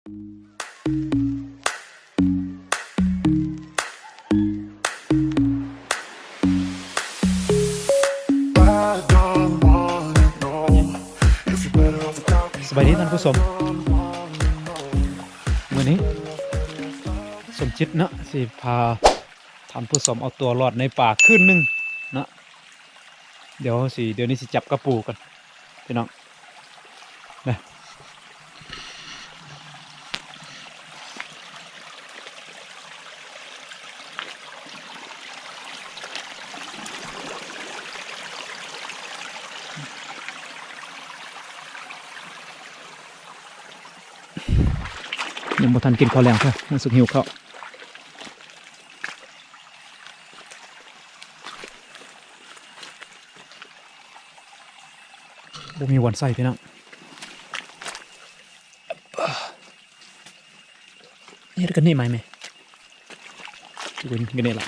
ສະບາຍດີທ່ານຜູ້ຊົມ, ມື້ນີ້ສົມຈິດເນາະ ຊິພາທ່ານຜູ້ຊົມເອົາຕົວລອດໃນປ່າຄືນໜຶ່ງເນາະ. ດຽວເຮົາຊິ ດຽວນີ້ຊິຈັບກະປູກ່ອນພີ່ນ້ອງ. ນະ ຍັງບໍ່ທັນກິນເຂົ້າແລງເທື່ອ ຍັງສຸກຫິວເຂົ້າ. ບໍ່ມີບ່ອນໃສ່ພີ່ນ້ອງ. ເຮັດກັນນີ້ໃໝ່ແມ່ ກິນກັນນີ້ລະ.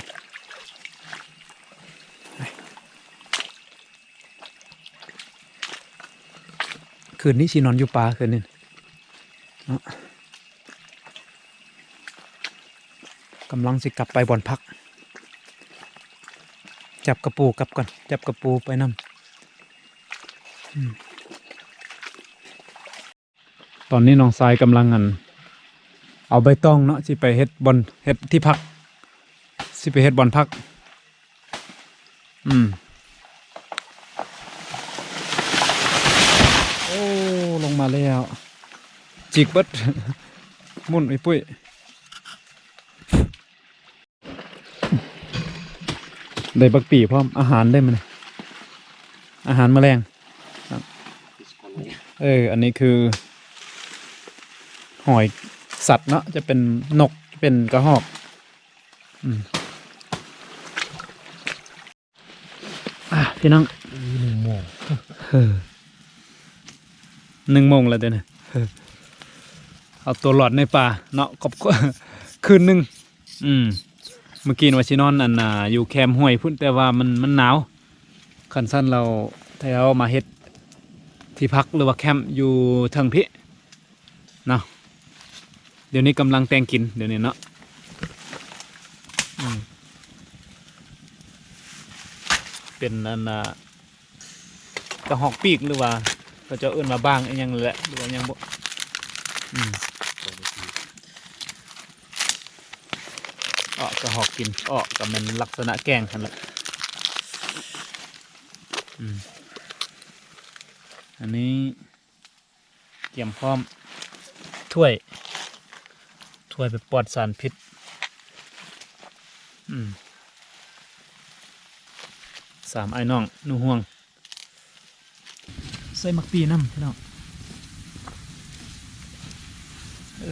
ຄືນນີ້ຊິນອນຢູ່ປ່າຄືນນີ້ເນາະ. ກຳລັງຊິກັບໄປບ່ອນພັກ. ຈັບກະປູກັບກ່ອນ, ຈັບກະປູໄປນຳ. ອືມ ຕອນນີ້ນ້ອງຊາຍກຳລັງ ອັນ ເອົາໃບຕອງເນາະ ຊິໄປເຮັດບ່ອນ ເຮັດທີ່ພັກ ຊິໄປເຮັດບ່ອນພັກ. ອືມ ໂອ້ ລົງມາແລ້ວ ຈິກເບິດ ໝຸ່ນອີ່ປຸ້ຍ. ໄດ້ບັກປີພ້ອມ ອາຫານໄດ້ມື້ນີ້ ອາຫານມື້ແລງ. ເອີ ອັນນີ້ຄືຫອຍສັດເນາະ ຈະເປັນນົກ ຈະເປັນກະຮອກ. ອືມ ອ່າ ພີ່ນ້ອງ ໜຶ່ງໂມງ ເອີ ໜຶ່ງໂມງແລ້ວເດ້ນະ. ເອີ ເອົາຕົວລອດໃນປ່າເນາະ ຄອບຄົວ ຄືນໜຶ່ງ. ອືມ ມື້ກີ້ວ່າຊິນອນ ອັນ ຢູ່ແຄມຫ້ວຍພຸ້ນ ແຕ່ວ່າມັນ ມັນໜາວ. ຄັນຊັ້ນແລ້ວ ຖ້າເຮົາມາເຮັດທີ່ພັກ ຫຼືວ່າແຄມຢູ່ເທິງພີ້ເນາະ. ດຽວນີ້ກຳລັງແຕ່ງກິນ ດຽວນີ້ເນາະ. ອືມ ເປັນອັນ ອ່າ ກະຮອກປີກ ຫຼືວ່າເຂົາເຈົ້າເອີ້ນວ່າບາງອີ່ຫຍັງແຫຼະ ຫຼືວ່າຫຍັງບໍ່. ອືມ ເອາະກະຮອກກິນ ເອາະກະແມ່ນລັກສະນະແກງຫັ້ນແຫຼະ. ອືມ ອັນນີ້ ກຽມພ້ອມຖ້ວຍ ຖ້ວຍແບບປອດສານພິດ. ອືມ ສາມອ້າຍນ້ອງນຸ່ງຫ່ວງ ໃສ່ໝາກປີນຳພີ່ນ້ອງ. ເອີ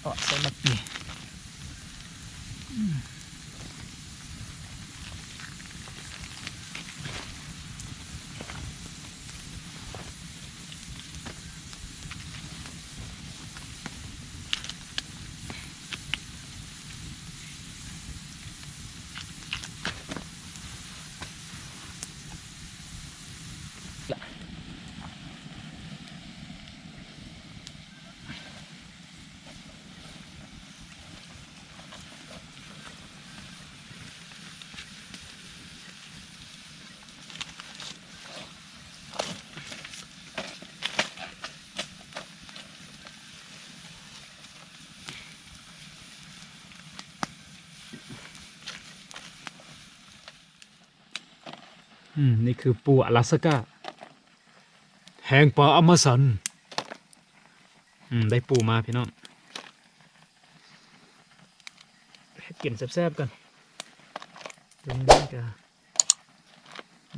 ເອາະໃສ່ໝາກປີ. ອືມ ນີ້ຄືປູອາລາສກາ ແຫ່ງປ່າອາມາຊອນ. ອືມ ໄດ້ປູມາພີ່ນ້ອງ ເຮັດກິນແຊບໆກັນ. ຕົວນີ້ກະ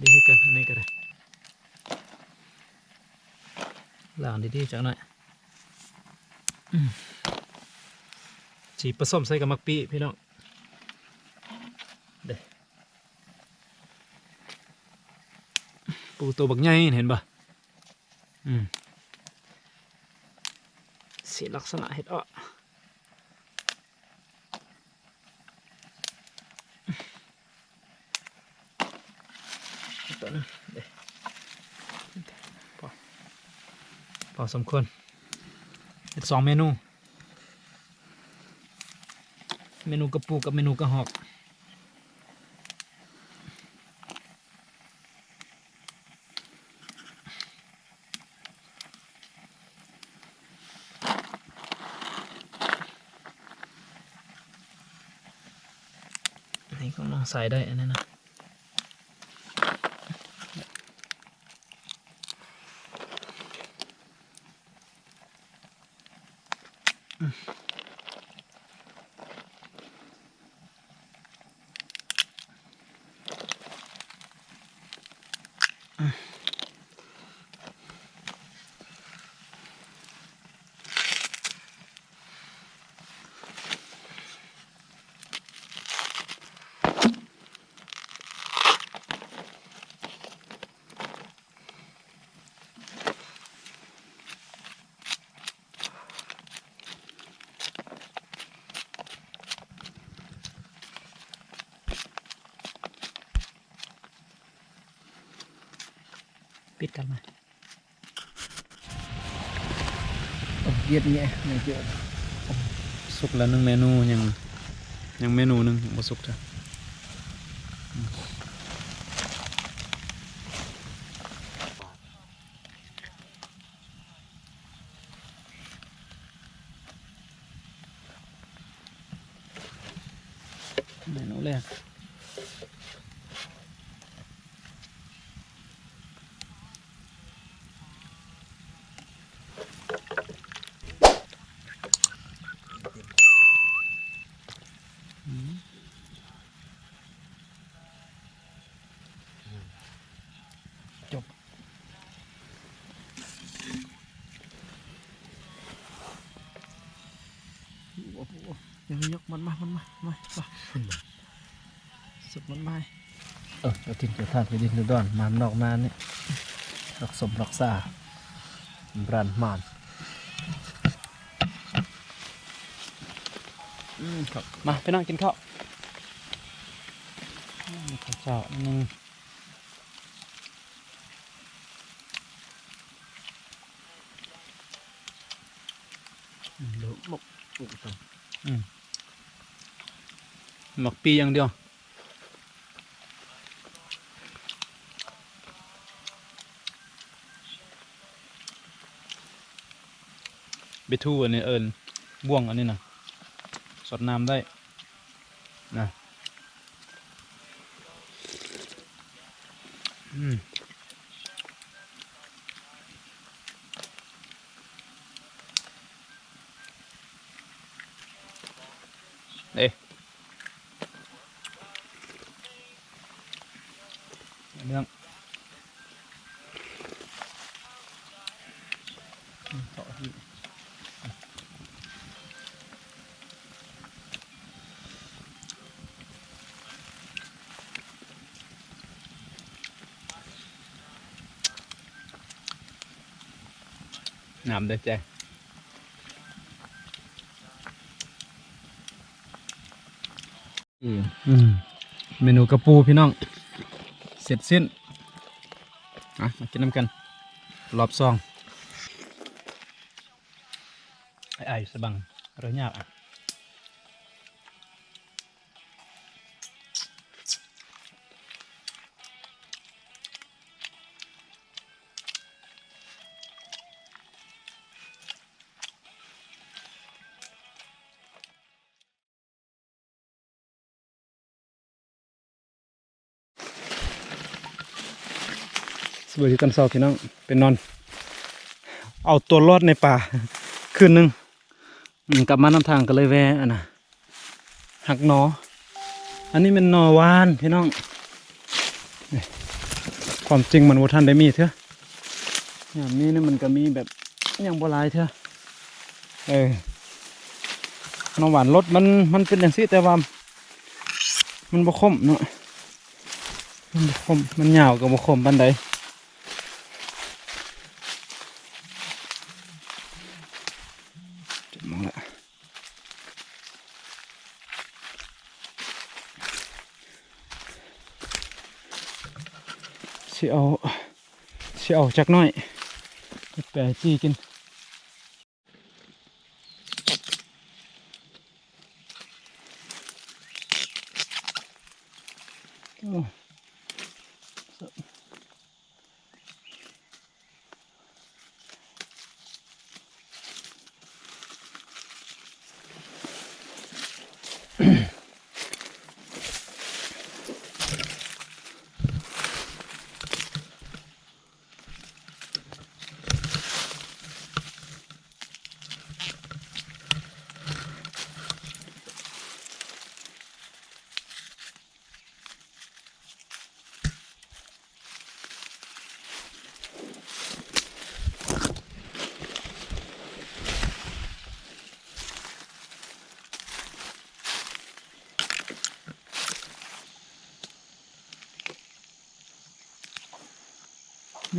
ດີຄືກັນ ອັນນີ້ກະໄດ້ ລ້າງດີໆຈັກໜ້ອຍ. ອືມ ຊິປະສົມໃສ່ກັບໝາກປີພີ່ນ້ອງ ເດ້. ປູໂຕບັກໃຫຍ່ ເຫັນບໍ່? ອືມ ຊິລັກສະນະເຮັດເອາະ. ສົມຄວນເຮັດສອງເມນູ ເມນູກະປູກັບເມນູກະຮອກ. ນີ້ຂອງນ້ອງສາຍໄດ້ອັນນັ້ນນະ. ປິດກັນມາ ເຮັດແຍະ ຍັງເຈີ ສຸກແລ້ວໜຶ່ງເມນູ ຍັງ ຍັງເມນູໜຶ່ງບໍ່ສຸກເທື່ອ. ເມນູແລກ ອືມ ຈົບ. ໂອ້ໂຫ ຍົກມັນມາ ມັນມາ ມາ ມາ ສຸກມັນມາ. ເອີ ເຈົ້າຖິ່ນເຈົ້າທານ ເຈົ້າດິນເຈົ້າດອນ ມານອກນານີ້ ລັກສົມລັກສາ ບຣານມານ. ອືມ ມາພີ່ນ້ອງກິນເຂົ້າ ອືມ ເຂົ້າເຈົ້າໜຶ່ງ. ອືມ ດອກໝາກ ອືມ ໝາກປີຢ່າງດຽວ ເບັດທູອັນນີ້ເອີ້ນບ່ວງ ອັນນີ້ນະ ສອດນ້ຳໄດ້. ນະ ອືມ ເດ້ ເລື່ອງ ງາມເດີ້ແຈ. ອືມ ເມນູກະປູພີ່ນ້ອງ ເສັດສິ້ນ ມາ ມາກິນນຳກັນ ລອບສອງ ອ້າຍສະບັງ ເລີຍຍາກອະ. ສະບາຍດີຕອນເຊົ້າພີ່ນ້ອງ ໄປນອນເອົາຕົວລອດໃນປ່າຄືນໜຶ່ງ ອືມ ກັບມານຳທາງກໍເລີຍແວ່ອັນນະ ຫັກໜໍ່ ອັນນີ້ແມ່ນໜໍ່ຫວ່ານພີ່ນ້ອງ ຄວາມຈິງມັນບໍ່ທັນໄດ້ມີເທື່ອ ຍາມນີ້ມັນກໍມີແບບຍັງບໍ່ຫຼາຍເທື່ອ ເອີ ໜໍ່ຫວ່ານລົດມັນ ມັນເປັນຈັ່ງຊີ້ ແຕ່ວ່າມັນບໍ່ຂົມເນາະ ມັນບໍ່ຂົມ ມັນຍາວກໍບໍ່ຂົມປານໃດ ເຈັດໂມງລະ ຊິເອົາ ຊິເອົາຈັກໜ້ອຍ ໄປຈີ່ກິນ. ຢ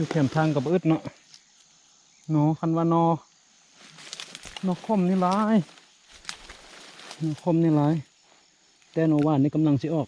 ູ່ແຄມທາງກໍບໍ່ອຶດເນາະ ໜໍ ຄັນວ່າໜໍ ໜໍຂົມນີ້ຫຼາຍ ໜໍຂົມນີ້ຫຼາຍ ແຕ່ໜໍຫວານນີ້ກຳລັງຊິອອກ.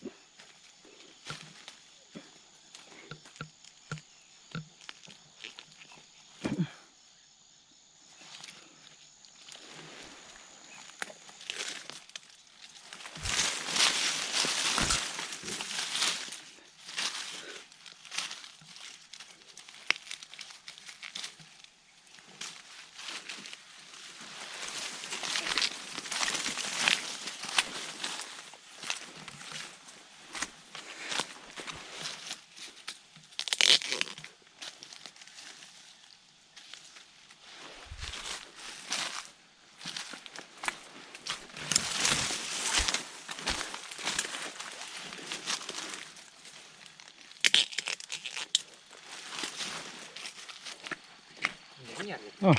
ອ້າວ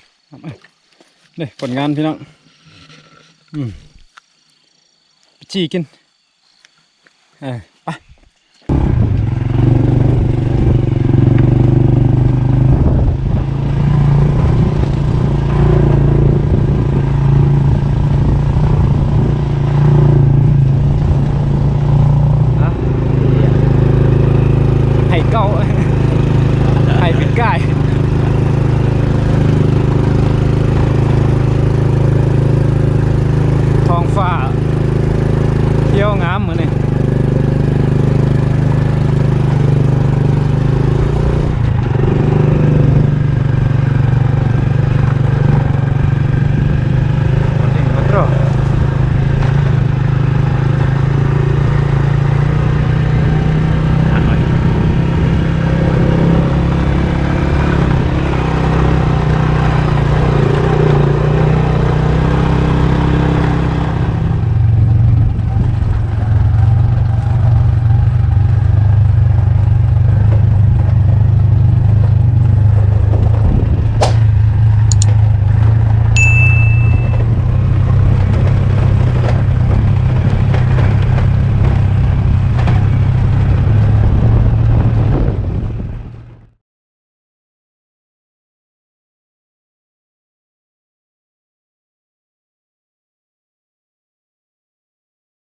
ເດ້ ຜົນງານພີ່ນ້ອງ ອືມ ຈີ່ກິນ ເອີ